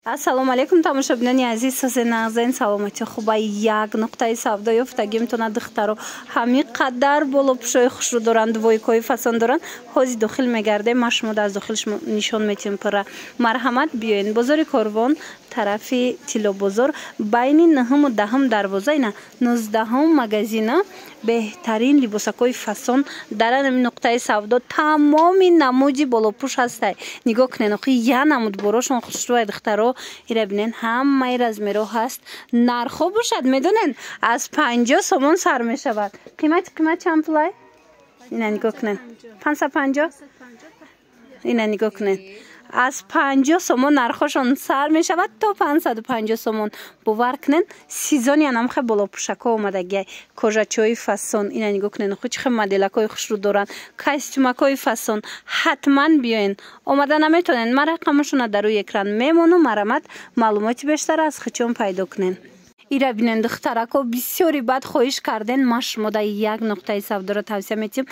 Ассалому алайкум, тамошобинони азиз, созе нағзен, саломати хуба. Як нуқтаи савдо ёфтагимтона, духтаро, ҳамин қадар болопӯшои хушрӯ доранд, двойкаҳои фасон доранд. Ҳози дохил мегардем, ма шумо аз дохил нишон метиҳем пурра. Марҳамат, биёен бозори Корвон, тарафи Тиллобозор, байни нӯҳуму 10-ум дарвоза, ина 19-ум магазина. Беҳтарин либосакҳои фасон дар ҳамин нуқтаи савдо, тамоми намуди болопӯш ҳастай. Нигоҳ кунед, охи я намуд борошон хушрӯай, духтаро, ира бинен, ҳамаи размерҳо ҳаст. Нархҳо бошад, медонен, аз 50 сомон сар мешавад. Қимати қимат чанд пулай? Ина нигоҳ кунед, 550. Ина нигоҳ кунед, аз 50 сомон нархошон сар мешавад то 550 сомон. Бовар кунед, сезони анамхе болопӯшакҳо омадагиай, кожачои фасон. Ина нигоҳ кунед, ху чӣ хел моделакҳои хушрӯ доранд, костюмакҳои фасон. Ҳатман биёен. Омада наметонед, ман рақамашона дар рӯи экран мемонам, марҳамат, маълумоти бештар аз хичон пайдо кунед. Ира бинен, духтарако, бисёри бад хоҳиш карден, ма шумо дар як нуқтаи савдоро тавсия метиҳем.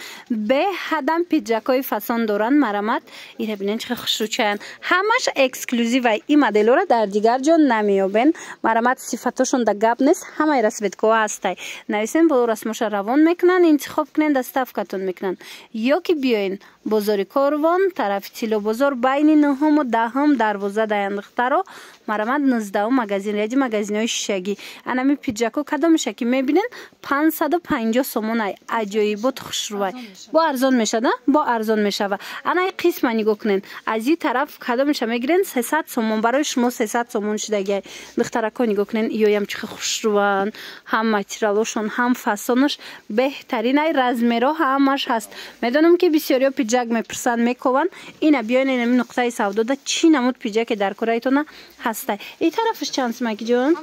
Беҳадам пиджакҳои фасон доранд. Марҳамат, ира бинен, чӣ хушрӯчаянд, ҳамаш эксклюзивай. Ин моделҳоро дар дигар ҷо намеёбен. Марҳамат, сифатошон да гап нест, ҳамаи расцветкаҳо ҳастай. Нависен, боло расмоша равон мекунанд, интихоб кунен, доставкатон мекунанд. Ё ки биёен бозори Корвон, тарафи Тиллобозор, байни нӯҳуму 10-ум дарвоза даян, духтаро. Марҳамат, 19-ум магазин, ряди магазинҳои шишагӣ. Анами пиджако кадомеша ки мебинен, 550 сомон ай, аҷоибот, хушрӯвай. Бо арзон мешада, бо арзон мешава. Анаи қисма нигоҳ кунен, аз ин тараф кадомеша мегирен, 300 сомон, барои шумо 300 сомон шидагиай. Духтарако, нигоҳ кунен, иёям чӣ хушрӯванд, ҳам материалошон, ҳам фасонаш беҳтарин ай, размерҳо ҳамаш ҳаст. Медонам, ки бисёриҳо пиджак мепурсанд, мекованд. Ина биёен, инами нуқтаи савдода чӣ намуд пиджаке дар кораитона ҳастай. И тарафаш чанд сумакиҷон?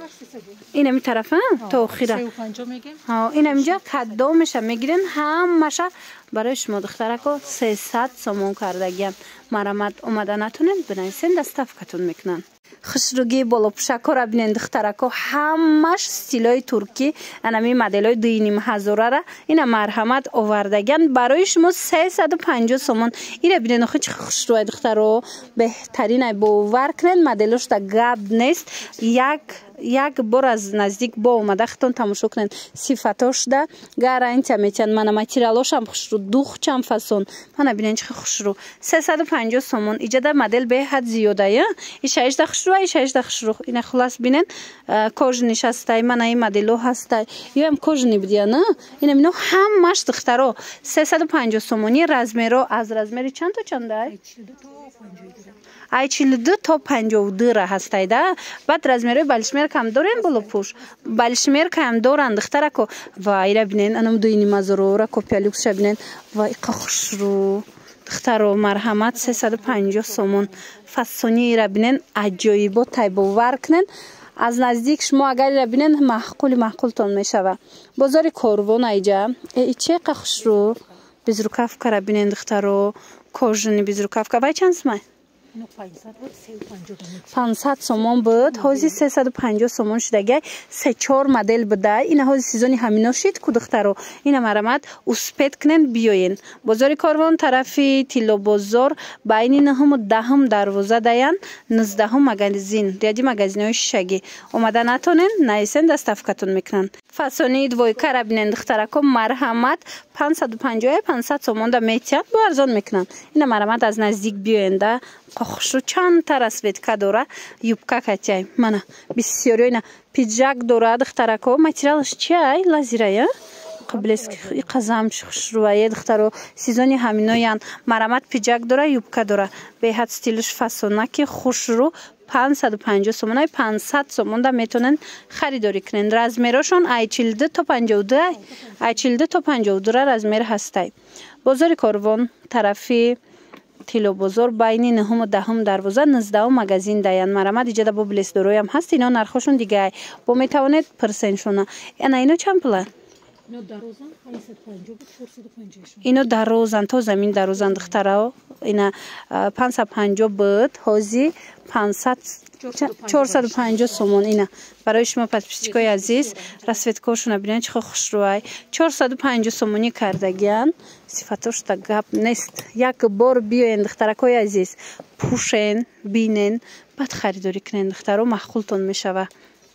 Инами тарафа то охира инаминҷа кадомеша мегирен, ҳамаша барои шумо, духтарако, 300 сомон кардагиям. Марҳамат, омада натонед, бинависен, доставкатон мекунанд. Хушругии болопӯшакҳоро бинен, духтарако, ҳамаш стилои туркӣ. Анами моделҳои 2500-ара ина, марҳамат, овардагиан барои шумо 350 сомон. Ира бинен, охи чӣ хушрӯай, духтаро, беҳтаринай. Бовар кунед, моделошта гап нест. Як бор аз наздик бо омада хитон тамошо кунед, сифатошда гарантия метиҳанд. Мана материалошам хушрӯ, духчам фасон. Мана бинен, чӣ хушрӯ, 350 сомон. Иҷада модел беҳад зиёдая, ишаишда хушрӯ, ишаишда хушрӯ. Ина хулас бинен, кожаный ҳастай, мана ин модело ҳастай, ёям кожаный будия на. Ина мино ҳамаш, духтаро, 350 сомони. Размеро аз размери чанд то чандай? Ай 42 то 52-ра ҳастай да. Баъд размерои балишмеркам дорем, болопӯш балишмеркаам доранд, духтарако. Ва ира бинен, анам 2500-ра копия люксша бинен. Ва иқа хушрӯ, духтаро, марҳамат, 350 сомон. Фасониира бинен, аҷоибот тай. Бовар кунен, аз наздик шумо агар ира бинен, маъқули маъқултон мешава. Бозори Корвон айҷа. Э, чеқа хушрӯ безрукавкара бинен, духтаро, кожаный безрукавка. Вай чанд сумай? 500 сомон буд, ҳозир 350 сомон шудагиай. Се чор модел буда. Ина ҳозир сезони ҳамино шид ку, духтаро. Ина марҳамат, успеть кунен, биёен бозори Корвон, тарафи Тиллобозор, байни нӯҳуму 10-ум дарвоза даян, 19-ум магазин, ряди магазинҳои шишагӣ. Омада натонен, наисен, доставкатон мекунанд. Фасонии двойкара бинен, духтарако, марҳамат, 550, 500 сомонда метиҳанд, бо арзон мекунанд. Ина марҳамат, аз наздик биёен да. Хушрӯ, чандта расцветка дора, юбка катяй. Мана бисёриё ина пиджак дора, духтарако. Материалаш чиай? Лазирая, блеск, иқазамч хушрӯае, духтаро, сезони ҳаминоян. Марҳамат, пиджак дора, юбка дора, беҳад стилш фасонаки хушрӯ, 550 сомонаи, 500 сомонда метонен харидорӣ кунен. Размерошон ай 42 то 52, ай 42 то 52-ра размер ҳастай. Бозори Корвон, тарафи Тиллобозор, байни нӯҳуму 10-ум дарвоза, 19-ум магазин даян. Марҳамат, иҷада бо блесдороям ҳаст. Ино нархошон дигай, бо метавонед пирсеншона. Ана ино чанд пула? Ино дарозан, то замин дарозан, духтарао. Ина 550 буд, ҳози 450 сомон. Ина барои шумо, подписчикои азиз, расцветкошона бинед, чӣ хушрӯай. 450 сомонӣ кардагиян, сифатошта гап нест. Як бор биёен, духтаракои азиз, пӯшен, бинен, баъд харидорӣ кунен, духтаро, маъқултон мешава.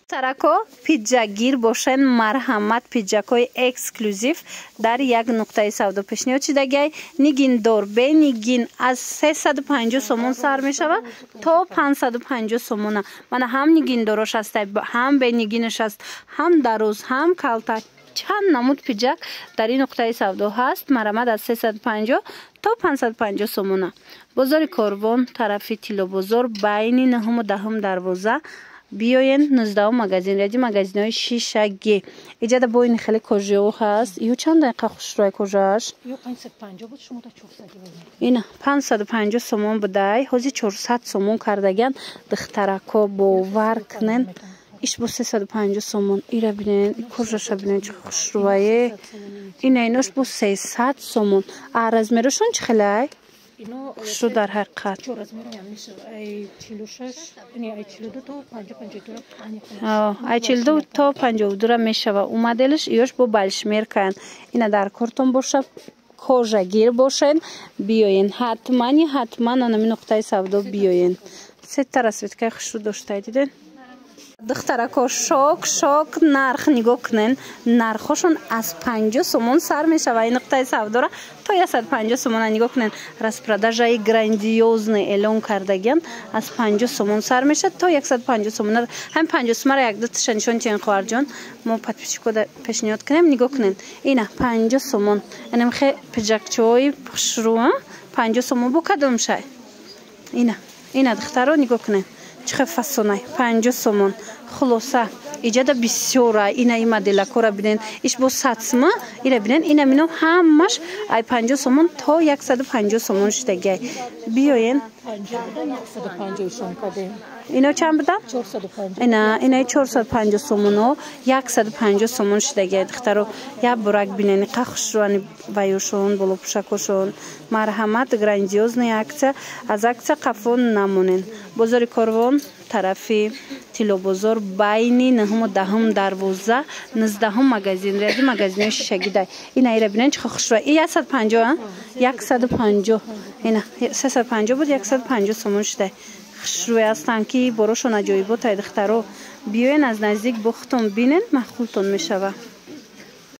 Духтарако, пиджакгир бошен, марҳамат, пиджакҳои эксклюзив дар як нуқтаи савдо пешниҳод шидагиай. Нигиндор, бенигин аз 350 сомон сар мешава то 550 сомона. Мана, ҳам нигиндорош аст, ҳам бенигинаш аст, ҳам дароз, ҳам калта, чанд намуд пиджак дар ин нуқтаи савдо ҳаст. Марҳамат, аз 350 то 550 сомона. Бозори Корвон, тарафи Тиллобозор, байни нуҳуму даҳум дарвоза биёен, 19-ум магазин, ряди магазинҳои шишагӣ. Иҷада бо ин хеле кожао ҳаст. Ю чанд дақиқа хушрӯй кожааш? Ина 550 сомон будай, ҳозир 400 сомон кардагиян. Духтарако, бовар кунен, иш бо 350 сомон. Ира бинен, кожаша бинен, чӣ хушрӯае. Ина инош бо 300 сомон. А размерошон чӣ хелай? Хушрӯ дар ҳақиқат. Ай 42 то 52-ра мешава. У моделш иёш бо балшмеркаян. Ина дар кортон боша, кожагир бошен, биёен ҳатмани ҳатман анами нуқтаи савдо биёен. Сета расцветкаи хушрӯ доштай, диден, духтарако? Шок, шок нарх! Нигоҳ кунен, нархҳошон аз 50 сомон сар мешава ин нуқтаи савдора то 150 сомона. Нигоҳ кунен, распродажаи грандиозный эълон кардагиян. Аз 50 сомон сар мешавад то 150 сомона. Ҳамин 50 сомара якду тиша нишон тиен, хоҳарҷон, мо подписчико пешниҳод кунем. Нигоҳ кунен, ина 50 сомон. Инамхе пиджакчаҳои хушрӯ 50 сомон. Бо кадом шай? Ина, ина, духтаро, нигоҳ кунен, чӣ хел фасонай, 50 сомон. Хулоса, иҷада бисёра. Ина и моделакора бинен, иш бо сатсма. Ира бинен, ина мино ҳамаш ай 50 сомон то 150 сомон шудагиай. Биёен. Ино чанд буда? Ина, инаи 450 сомоно 150 сомон шудагиай. Духтаро, як бурак бинен, иқа хушрӯани ваюшон, болопӯшакошон. Марҳамат, грандиозная акция, аз акция қафо намонен. Бозори Корвон, тарафи Тиллобозор, байни нуҳуму даҳум дарвоза, 19-ум магазин, ряди магазинҳои шишагидай. Ина ира бинен, чӣ хушрӯа. И 150, 150. Ина 350 буд, 150 сомон шудай. Хушрӯй ҳастанд, ки борошон аҷоиботай. Духтаро, биёен, аз наздик бо худтон бинен, маъқултон мешава.